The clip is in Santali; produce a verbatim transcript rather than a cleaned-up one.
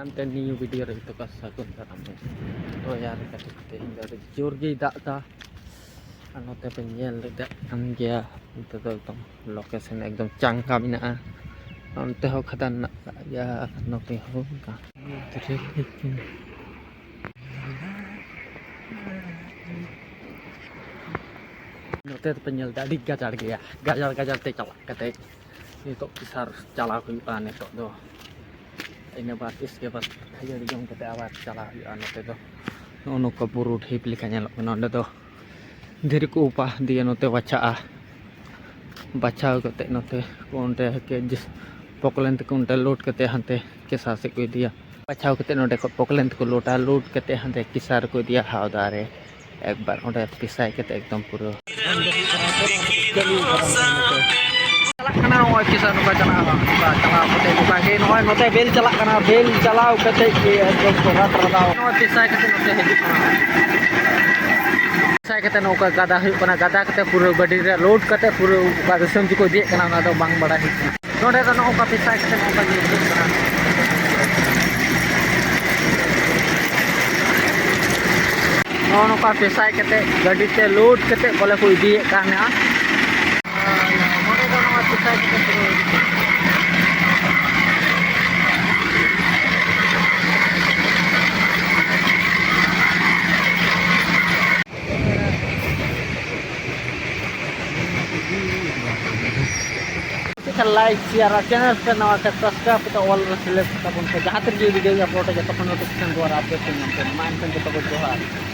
ᱦᱟᱱᱛᱮ ᱱᱤᱭᱩ ᱵᱷᱤᱰᱤᱭᱳ ᱨᱮ ᱡᱚᱛᱚ ᱠᱚ ᱥᱟᱹᱜᱩᱱ ᱫᱟᱨᱟᱢ᱾ ᱛᱚ ᱭᱟᱨ, ᱠᱟᱹᱴᱤᱡ ᱛᱮᱦᱮᱧ ᱫᱚ ᱟᱹᱰᱤ ᱡᱳᱨ ᱜᱮᱭ ᱫᱟᱜ ᱮᱫᱟ᱾ ᱟᱨ ᱱᱚᱛᱮ ᱯᱮ ᱧᱮᱞ ᱫᱟᱲᱮᱭᱟᱜ ᱠᱟᱱ ᱜᱮᱭᱟ, ᱱᱚᱛᱮ ᱫᱚ ᱮᱠᱫᱚᱢ ᱞᱳᱠᱮᱥᱚᱱ ᱮᱠᱫᱚᱢ ᱪᱟᱸᱜᱟ ᱢᱮᱱᱟᱜᱼᱟ᱾ ᱚᱱᱛᱮ ᱦᱚᱸ ᱠᱷᱟᱫᱟᱱ ᱢᱮᱱᱟᱜ ᱟᱠᱟᱫ ᱜᱮᱭᱟ, ᱱᱚᱛᱮ ᱦᱚᱸ ᱚᱱᱠᱟ᱾ ᱱᱚᱛᱮ ᱫᱚᱯᱮ ᱧᱮᱞ ᱮᱫᱟ, ᱟᱹᱰᱤ ᱜᱟᱡᱟᱲ ᱜᱮᱭᱟ, ᱜᱟᱡᱟᱲ ᱜᱟᱡᱟᱲ ᱛᱮ ᱪᱟᱞᱟᱜ ᱠᱟᱛᱮ ᱱᱤᱛᱚᱜ ᱯᱤᱥᱟᱨ ᱪᱟᱞᱟᱣ ᱦᱩᱭᱩᱜᱼᱟ᱾ ᱱᱤᱛᱚᱜ ᱫᱚ ᱤᱱᱟᱹ ᱵᱟᱫ, ᱤᱥᱠᱮ ᱵᱟᱫ ᱠᱷᱟᱹᱡᱟᱹᱲᱤ ᱡᱚᱢ ᱠᱟᱛᱮ ᱟᱵᱟᱨ ᱪᱟᱞᱟᱣ ᱦᱩᱭᱩᱜᱼᱟ᱾ ᱱᱚᱛᱮ ᱫᱚ ᱱᱚᱜᱼᱚ ᱱᱚᱝᱠᱟ ᱵᱩᱨᱩ ᱰᱷᱤᱯ ᱞᱮᱠᱟ ᱧᱮᱞᱚᱜ ᱠᱟᱱᱟ᱾ ᱚᱸᱰᱮ ᱫᱚ ᱫᱷᱤᱨᱤ ᱠᱚ ᱚᱯᱟ ᱫᱤᱭᱮ ᱱᱚᱛᱮ ᱵᱟᱪᱷᱟᱜᱼᱟ᱾ ᱵᱟᱪᱷᱟᱣ ᱠᱟᱛᱮ ᱱᱚᱛᱮ ᱠᱚ ᱚᱸᱰᱮ ᱯᱚᱠᱞᱮᱱ ᱛᱮᱠᱚ ᱚᱸᱰᱮ ᱞᱳᱰ ᱠᱟᱛᱮ ᱦᱟᱱᱛᱮ ᱠᱮᱥᱟ ᱥᱮᱫ ᱠᱚ ᱤᱫᱤᱭᱟ᱾ ᱵᱟᱪᱷᱟᱣ ᱠᱟᱛᱮ ᱱᱚᱸᱰᱮ ᱠᱷᱚᱱ ᱯᱚᱠᱞᱮᱱ ᱛᱮᱠᱚ ᱞᱳᱰᱟ, ᱞᱳᱰ ᱠᱟᱛᱮ ᱦᱟᱸᱰᱮ ᱠᱮᱥᱟ ᱨᱮᱠᱚ ᱤᱫᱤᱭᱟ ᱦᱟᱣᱫᱟ ᱨᱮ᱾ ᱮᱠᱵᱟᱨ ᱚᱸᱰᱮ ᱯᱤᱥᱟᱭ ᱠᱟᱛᱮ ᱮᱠᱫᱚᱢ ᱯᱩᱨᱟᱹ ᱪᱟᱞᱟᱜ ᱠᱟᱱᱟ᱾ ᱱᱚᱜᱼᱚᱭ ᱠᱮᱥᱟ ᱱᱚᱝᱠᱟ ᱪᱟᱞᱟᱜᱼᱟ, ᱱᱚᱝᱠᱟ ᱪᱟᱞᱟᱣ ᱠᱟᱛᱮ ᱱᱚᱝᱠᱟ ᱜᱮ ᱱᱚᱜᱼᱚᱭ ᱱᱚᱛᱮ ᱵᱮᱞ ᱪᱟᱞᱟᱜ ᱠᱟᱱᱟ᱾ ᱵᱮᱞ ᱪᱟᱞᱟᱣ ᱠᱟᱛᱮ ᱜᱮ ᱮᱠᱫᱚᱢ ᱯᱚᱨᱦᱟ ᱛᱟᱞᱟ ᱱᱚᱜᱼᱚᱭ ᱯᱤᱥᱟᱭ ᱠᱟᱛᱮ ᱱᱚᱛᱮ ᱦᱤᱡᱩᱜ ᱠᱟᱱᱟ᱾ ᱯᱤᱥᱟᱭ ᱠᱟᱛᱮ ᱱᱚᱝᱠᱟ ᱜᱟᱫᱟ ᱦᱩᱭᱩᱜ ᱠᱟᱱᱟ᱾ ᱜᱟᱫᱟ ᱠᱟᱛᱮ ᱯᱩᱨᱟᱹ ᱜᱟᱹᱰᱤ ᱨᱮ ᱞᱳᱰ ᱠᱟᱛᱮ ᱯᱩᱨᱟᱹ ᱚᱠᱟ ᱫᱤᱥᱚᱢ ᱪᱚᱠᱚ ᱤᱫᱤᱭᱮᱫ ᱠᱟᱱᱟ, ᱚᱱᱟ ᱫᱚ ᱵᱟᱝ ᱵᱟᱲᱟᱭ ᱦᱩᱭᱩᱜ ᱠᱟᱱᱟ᱾ ᱱᱚᱰᱮ ᱫᱚ ᱱᱚᱜᱼᱚ ᱱᱚᱝᱠᱟ ᱯᱮᱥᱟᱭ ᱠᱟᱛᱮ ᱱᱚᱝᱠᱟ ᱜᱮ ᱦᱤᱡᱩᱜ ᱠᱟᱱᱟ᱾ ᱱᱚᱜᱼᱚ ᱱᱚᱝᱠᱟ ᱯᱮᱥᱟᱭ ᱠᱟᱛᱮ ᱜᱟᱹᱰᱤ ᱛᱮ ᱞᱳᱰ ᱠᱟᱛᱮ ᱵᱚᱞᱮ ᱠᱚ ᱤᱫᱤᱭᱮᱫ ᱠᱟᱱᱟ᱾ ᱱᱚᱰᱮ ᱫᱚ ᱱᱚᱣᱟ ᱯᱮᱥᱟᱭ ᱠᱟᱛᱮ ᱯᱩᱨᱟᱹ ᱦᱤᱡᱩᱜ ᱠᱟᱱᱟ᱾ ᱪᱮᱫ ᱞᱮᱠᱟ ᱞᱟᱭᱤᱠ, ᱥᱮᱭᱟᱨ ᱟᱨ ᱪᱮᱱᱮᱞ ᱯᱮ ᱱᱟᱣᱟ ᱠᱷᱟᱱ ᱥᱟᱵᱥᱠᱨᱟᱭᱤᱵ ᱠᱟᱛᱮ ᱚᱞ ᱨᱮ ᱥᱤᱞᱮᱠᱴ ᱠᱟᱛᱟ ᱵᱚᱱ ᱯᱮ, ᱡᱟᱦᱟᱸ ᱛᱤᱱ ᱜᱮ ᱵᱷᱤᱰᱤᱭᱳ ᱟᱯᱞᱳᱰ ᱡᱚᱛᱚ ᱠᱷᱚᱱ ᱱᱳᱴᱤᱯᱷᱤᱠᱮᱥᱚᱱ ᱫᱩᱣᱟᱨᱟ ᱟᱯᱰᱮᱴ ᱯᱮ ᱧᱟᱢ ᱯᱮ᱾ ᱢᱟ ᱮᱱᱠᱷᱟᱱ ᱡᱚᱛᱚ ᱠᱚ ᱡᱚᱦᱟᱨ᱾